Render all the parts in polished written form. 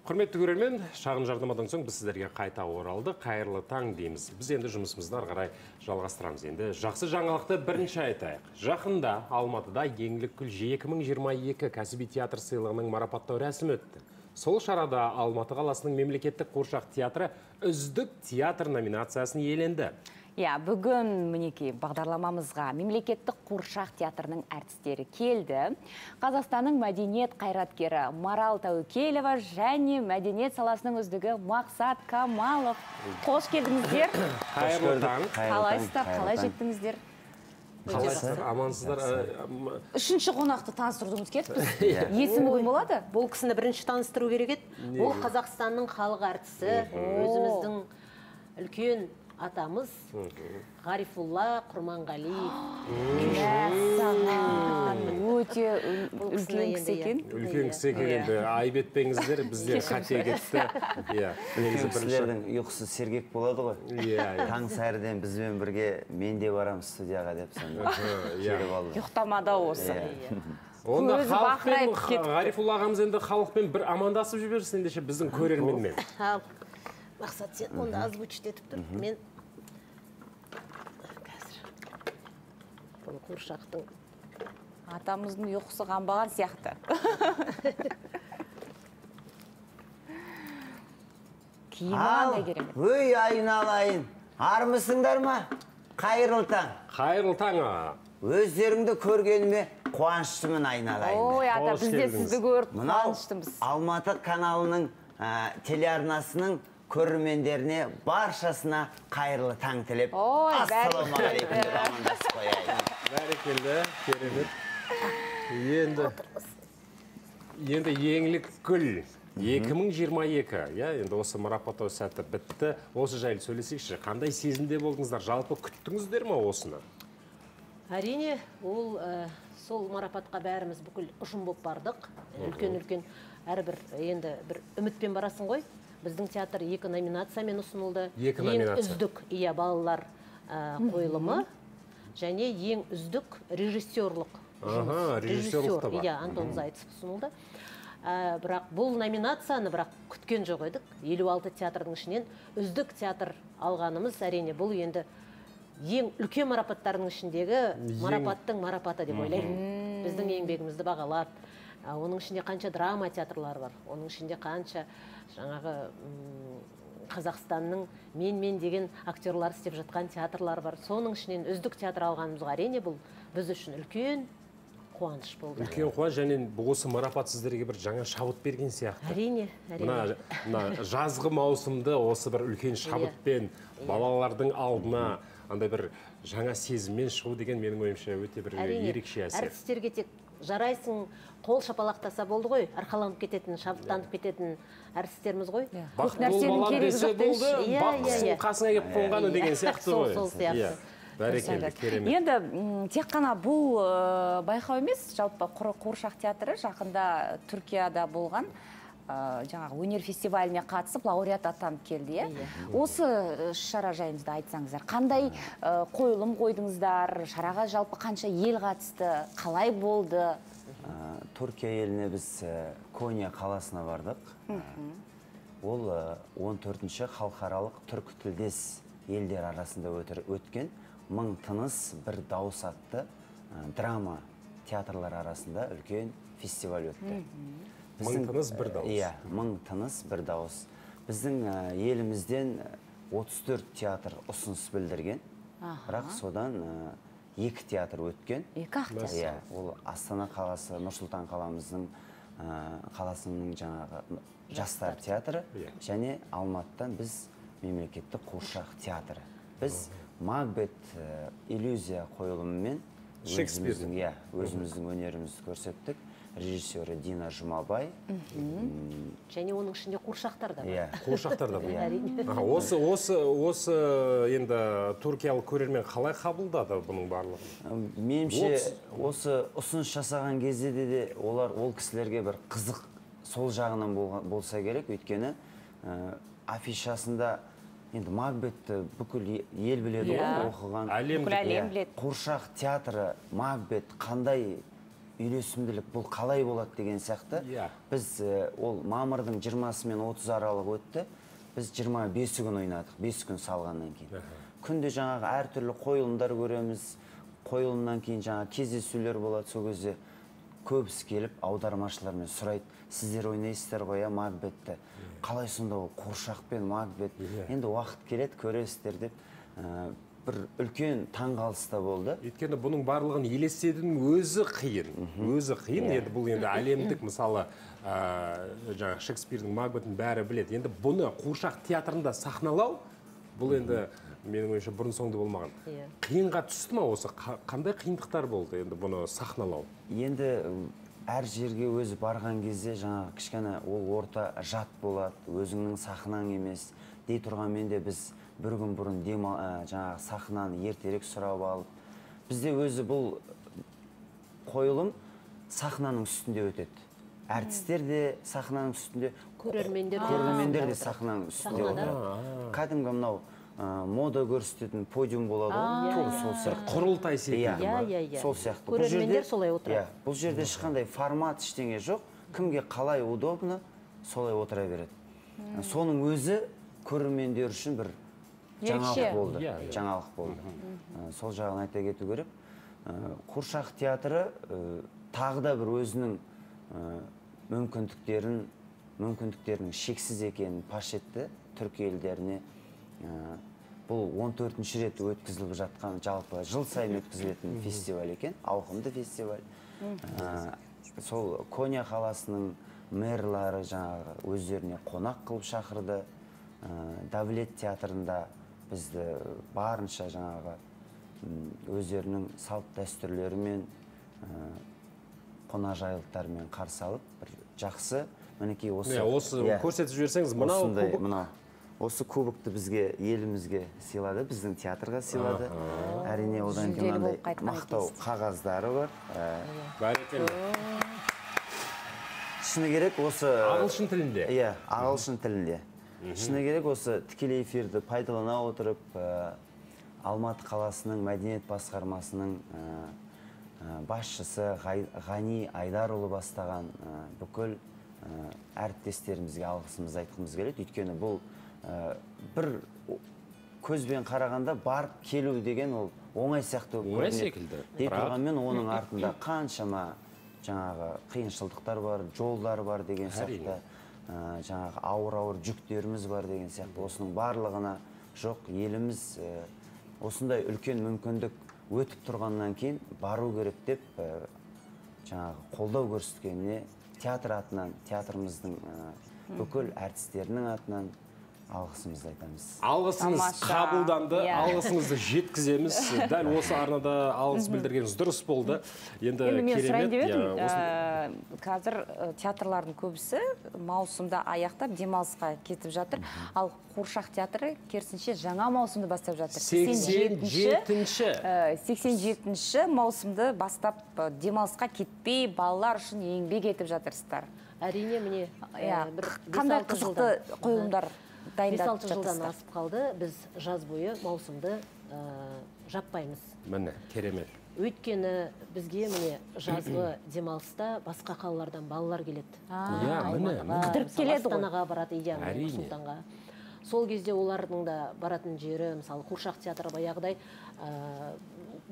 Құрметті көрермен, шағын жарнамадан соң біз сіздерге қайта оралдық. Қайырлы таң дейміз. Біз енді жұмысымызды ары қарай жалғастырамыз. Енді жақсы жаңалықты бірінші айтайық. Жақында Алматыда Еңлік Гүл 2022 кәсіби театр сыйлығының марапаттау рәсімі өтті. Сол шарада Алматы қаласының мемлекеттік қуыршақ театры үздік театр номинациясын иеленді. Иә, бүгін мінекей бағдарламамызға мемлекеттік қуыршақ театрының әртістері келді. Қазақстанның мәдениет қайраткері Марал Тәуекелова және мәдениет саласының үздігі Мақсат Камалов. Қош келдіңіздер. Қайырлы таң. Қалайсыздар, қалай жеттіңіздер? Қалайсыздар, амансыздар. Үшінші қонақты таныстыруды ұмытып кетіппіз. Есімі кім болады? Бұл кісіні бірінші таныстыру керек еді. Бұл Қазақстанның халық әртісі, өзіміздің үлкен атамыз Ғарифулла Құрманғалиев. Мәссаған, өте үлкен кісі екен. Үлкен кісі екен енді, айып етпеңіздер, біздер қате кетті. Үлкен кісілердің ұйқысы сергек болады ғой. Таң сәріден бізбен бірге мен де барамын студияға деп сонда келіп алды. Ұйықтамады осы. Онда халықпен, Ғарифулла ағамыз енді халықпен бір амандасып жіберсін ендеше біздің көрерменмен. Мақсат, сен онда озвучить етіп тұр. Мен қазір бұл қуыршақтың атамыздың ұйқысы қанбаған сияқты. Киімі қандай керемет. Өй айналайын, армысыңдар ма? Қайырлы таң. Қайырлы таң. Өздеріңді көргеніме қуаныштымын айналайын. Ой, ата, біз де сізді көріп қуаныштымыз. Алматы каналының телеарнасының көрермендеріне баршасына қайырлы таң тілеп, ассалаумағалейкум деп амандасып қояйын. Бәрекелді, керемет. Енді Еңлік Гүл 2022, енді осы марапаттау сәті бітті. Осы жайлы сөйлесейікші. Қандай сезімде болдыңыздар? Жалпы күттіңіздер ме осыны? Әрине, ол сол марапатқа бәріміз бүкіл ұжым болып бардық. Үлкен-үлкен әрбір енді бір үмітпен барасың ғой. Біздің театр екі номинациямен ұсынылды. Екі номинация. Ең үздік балалар қойылымы және ең үздік режиссерлық жұмыс. Режиссерлық та бар. Иә, Антон Зайцев ұсынылды. Бірақ бұл номинацияны бірақ күткен жоқ едік. 56 театрдың ішінен үздік театр алғанымыз, әрине, бұл енді ең үлкен марапаттардың ішіндегі марапаттың марапаты деп ойлаймын. Біздің еңбегімізді бағалап, оның ішінде қанша драма театрлары бар, оның ішінде қанша жаңағы Қазақстанның мен-мен деген актерлар істеп жатқан театрлар бар. Соның ішінен үздік театр алғанымызға әрине бұл біз үшін үлкен қуаныш болды. Үлкен қуаныш және осы марапат сіздерге бір жаңа шабыт берген сияқты. Әрине, әрине. Мына жазғы маусымды осы бір үлкен шабытпен балалардың алдына андай бір жаңа сезіммен шығу деген менің ойымша өте бір ерекше әсер. Әртістерге тек жарайсың, қол шапалақтаса болды ғой, арқаланып кететін, шабыттанып кететін әртістеріміз ғой. Бақыт бол балам десе болды, бақытсың қасыңа келіп қонғаны деген сияқты ғой. Сол сияқты. Бәрекелді, керемет. Енді тек қана бұл байқау емес, жалпы қуыршақ театры жақында Түркияда болған жаңағы өнер фестиваліне қатысып лауреат атанып келді, иә? Осы шара жайында айтсаңыздар, қандай қойылым қойдыңыздар, шараға жалпы қанша ел қатысты, қалай болды? Түркия еліне біз Кония қаласына бардық. Ол 14-ші халықаралық түркі тілдес елдер арасында өткен Мың тыныс бір дауыс атты драма театрлар арасында үлкен фестиваль өтті. Мың тыныс бір дауыс. Иә, мың тыныс бір дауыс. Біздің елімізден 34 театр ұсыныс білдірген. Бірақ содан 2 театр өткен. 2 ақ театр. Иә, ол Астана қаласы, Нұр-Сұлтан қаламыздың қаласының жаңағы жастар театры және Алматыдан біз мемлекеттік қуыршақ театры. Біз Макбет иллюзия қойылымымен өзіміздің өнерімізді көрсеттік. Режиссері Дина Жұмабай. Және оның ішінде қуыршақтар да бар. Қуыршақтар да бар. Осы енді түркиялық көрермен қалай қабылдады бұның барлығын? Меніңше, осы ұсыныс жасаған кезде де олар ол кісілерге бір қызық сол жағынан болса керек. Өйткені афишасында енді Макбетті бүкіл ел біледі ғой, оқыған. Бүкіл әлем біледі. Қуыршақ театры Макбет қандай үйлесімділік бұл қалай болады деген сияқты. Біз ол мамырдың 20-сы мен 30 аралығы өтті. Біз 25 күн ойнадық, 5 күн салғаннан кейін. Күнде жаңағы әртүрлі қойылымдар көреміз. Қойылымнан кейін жаңағы кездесулер болады. Сол кезде көбісі келіп аудармашылармен сұрайды: сіздер ойнайсыздар ғой, я Макбетті. Қалай сонда ол қуыршақ пен Макбет? Енді уақыт келеді, көресіздер деп бір үлкен таңғалыс та болды. Өйткені бұның барлығын елестетудің өзі қиын. Өзі қиын. Енді бұл енді әлемдік, мысалы, жаңағы Шекспирдің Макбетін бәрі біледі. Енді бұны қуыршақ театрында сахналау, бұл енді менің ойымша бұрын соңды болмаған. Қиынға түсті ма осы? Қандай қиындықтар болды енді бұны сахналау? Енді әр жерге өзі барған кезде жаңағы кішкене ол орта жат болады, өзіңнің сахнаң емес. Дей тұрғанмен де біз бір күн бұрын жаңағы сахнаны ертерек сұрап алып, бізде өзі бұл қойылым сахнаның үстінде өтеді. Әртістер де сахнаның үстінде, көрермендер де сахнаның үстінде отырады. Кәдімгі мынау мода көрсететін подиум болады ғой, тура сол сияқты. Құрылтай секілді ма? Сол сияқты. Көрермендер солай отырады. Бұл жерде ешқандай формат ештеңе жоқ. Кімге қалай удобно, солай отыра береді. Соның өзі көрермендер үшін бір жаңалық болды. Жаңалық болды. Сол жағын айта кету керек. Қуыршақ театры тағы да бір өзінің мүмкіндіктерінің шексіз екенін паш етті түркі елдеріне. Бұл 14-ші рет өткізіліп жатқан, жалпы жыл сайын өткізілетін фестиваль екен, ауқымды фестиваль. Сол Коня қаласының мэрлары жаңағы өздеріне қонақ қылып шақырды. Давлет театрында бізді барынша жаңағы өздерінің салт дәстүрлерімен, қонақжайлықтарымен қарсы алып, бір жақсы, мінекей осы. Осы көрсетіп жіберсеңіз, мынау кубок. Осы кубокты бізге, елімізге сыйлады, біздің театрға сыйлады. Әрине, одан кейін мынандай мақтау қағаздары бар. Бәрекелді. Шыны керек, осы ағылшын тілінде. Иә, ағылшын тілінде. Шыны керек, осы тікелей эфирді пайдалана отырып, Алматы қаласының мәдениет басқармасының басшысы Ғани Айдарұлы бастаған бүкіл әріптестерімізге алғысымызды айтқымыз келеді. Өйткені бұл бір көзбен қарағанда барып келу деген ол оңай сияқты оңай секілді. Дей тұрғанмен оның артында қаншама жаңағы қиыншылықтар бар, жолдар бар деген сияқты, жаңағы ауыр-ауыр жүктеріміз бар деген сияқты. Осының барлығына жоқ, еліміз осындай үлкен мүмкіндік өтіп тұрғаннан кейін бару керек деп жаңағы қолдау көрсеткеніне театр атынан, театрымыздың бүкіл әртістерінің атынан алғысымызды айтамыз. Алғысыңыз қабылданды, алғысыңызды жеткіземіз. Дәл осы арнада алғыс білдіргеніңіз дұрыс болды. Енді мен сұрайын деп едім, қазір театрлардың көбісі маусымда аяқтап демалысқа кетіп жатыр. Ал Қуыршақ театры керісінше жаңа маусымды бастап жатыр. 87-ші маусымды бастап демалысқа кетпей балалар үшін еңбек етіп жатырсыздар. Әрине, міне қандай қызықты қойылымдар дайындап 5-6 жылдан асып қалды. Біз жаз бойы маусымды жаппаймыз. Міне, керемет. Өйткені бізге міне жазғы демалыста басқа қалалардан балалар келеді. Қыдырып келеді ғой. Астанаға барады, иә, Сұлтанға. Сол кезде олардың да баратын жері, мысалы, Қуыршақ театры баяғыдай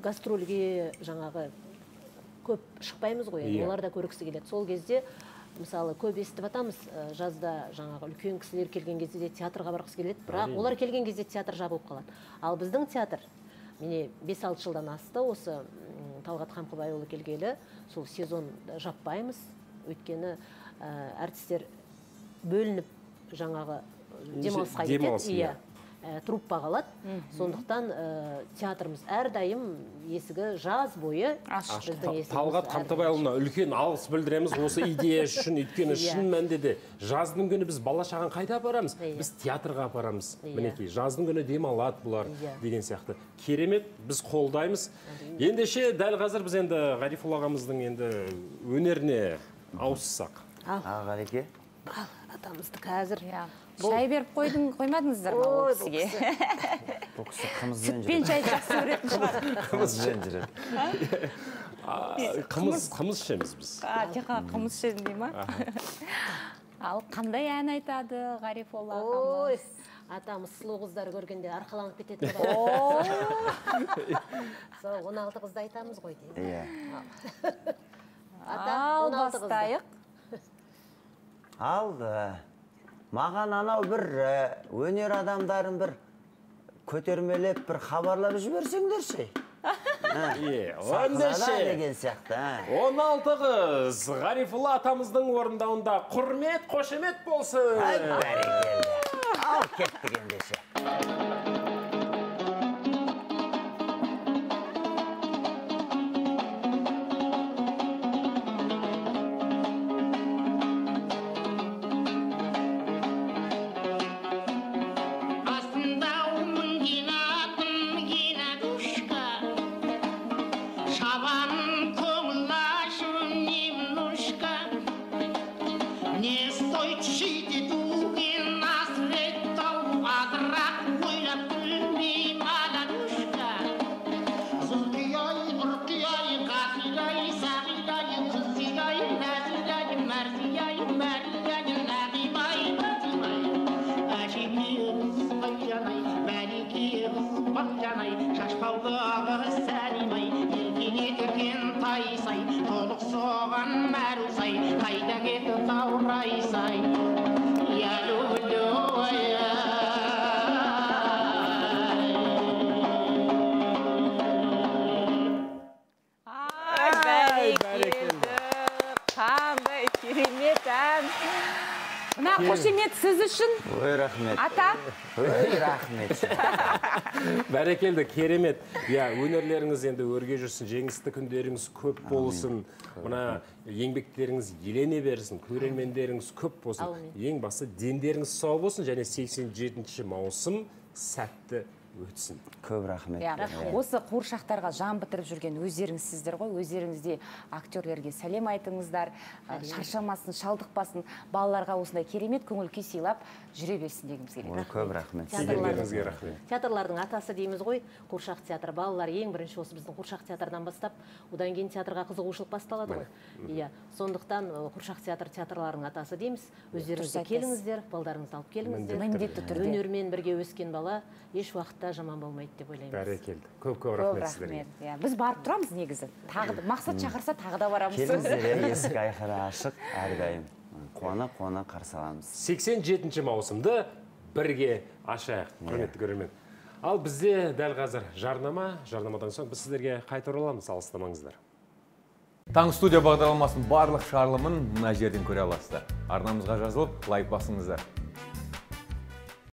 гастрольге жаңағы көп шықпаймыз ғой, олар да көргісі келеді. Сол кезде мысалы, көп естіп атамыз, жазда жаңағы үлкен кісілер келген кезде де театрға барғысы келеді, бірақ олар келген кезде театр жабылып қалады. Ал біздің театр, міне 5-6 жылдан асты, осы Талғат Қамқыбайұлы келгелі, сол сезон жаппаймыз, өйткені әртістер бөлініп жаңағы демалысқа кетеді, труппа қалады. Сондықтан театрымыз әрдайым есігі жаз бойы ашық. Талғат Қамтыбайұлына үлкен алғыс білдіреміз осы идея үшін, өйткені шын мәнінде де жаздың күні біз бала шағаны қайда апарамыз? Біз театрға апарамыз. Мінекей, жаздың күні демалады бұлар деген сияқты. Керемет, біз қолдаймыз. Ендеше дәл қазір біз енді Ғарифолла ағамыздың енді өнеріне ауыссақ. Ғареке. Ал, атамызды қазір. Шай беріп қоймадыңыздар ма ол кісіге? Бұл кісі қымызбен жүреді. Сүтпен шай жақсы көретін шығар. Қымызбен жүреді. Қымыз ішеміз біз. Тек қана қымыз ішемін дей ма? Ал қандай ән айтады Ғарифолла ағамыз? Ой, атамыз сұлу қыздар көргенде арқаланып кететін. Сол 16 қызды айтамыз ғой деймін. Иә. Ал бастайық. Ал маған анау бір өнер адамдарын бір көтермелеп бір хабарлап жіберсеңдерші. Ендеше деген сияқты. 16 қыз Ғарифолла атамыздың орындауында құрмет, қошемет болсын. Ай, бәрекелді. Ал кеттік ендеше. Қошемет сіз үшін. Ой, рахмет. Ата. Ой, рахмет. Бәрекелді, керемет. Я, өнерлеріңіз енді өрге жүрсін, жеңісті күндеріңіз көп болсын. Мына еңбектеріңіз елене берсін, көрермендеріңіз көп болсын. Ең басы дендеріңіз сау болсын және 87 маусым сәтті өтсін. Көп рахмет. Осы қуыршақтарға жан бітіріп жүрген өздеріңіз сіздер ғой, өздеріңіз де актерлерге сәлем айтыңыздар, шаршамасын, шалдықпасын, балаларға осындай керемет көңіл күй сыйлап жүре берсін дегіміз келеді. Көп рахмет. Сіздеріңізге рахмет. Театрлардың атасы дейміз ғой, қуыршақ театры. Балалар ең бірінші осы біздің қуыршақ театрдан бастап, одан кейін театрға қызығушылық басталады ғой. Иә, сондықтан қуыршақ театр театрларының атасы дейміз. Өздеріңіз де келіңіздер, балдарыңызды алып келіңіздер. Міндетті түрде. Өнермен бірге өскен бала еш уақытта жаман болмайды деп ойлаймыз. Бәрекелді. Көп-көп рахмет сіздерге. Біз барып тұрамыз негізі. Тағы мақсат шақырса тағы да барамыз. Келіңіздер, есік айқара ашық, әрдайым. Қуана-қуана қарсы аламыз. 87 маусымды бірге ашайық, құрметті көрермен. Ал бізде дәл қазір жарнама, жарнамадан соң біз сіздерге қайта ораламыз, алыстамаңыздар. Таңғы студия бағдарламасының барлық шығарылымын мына жерден көре аласыздар. Арнамызға жазылып, лайк басыңыздар.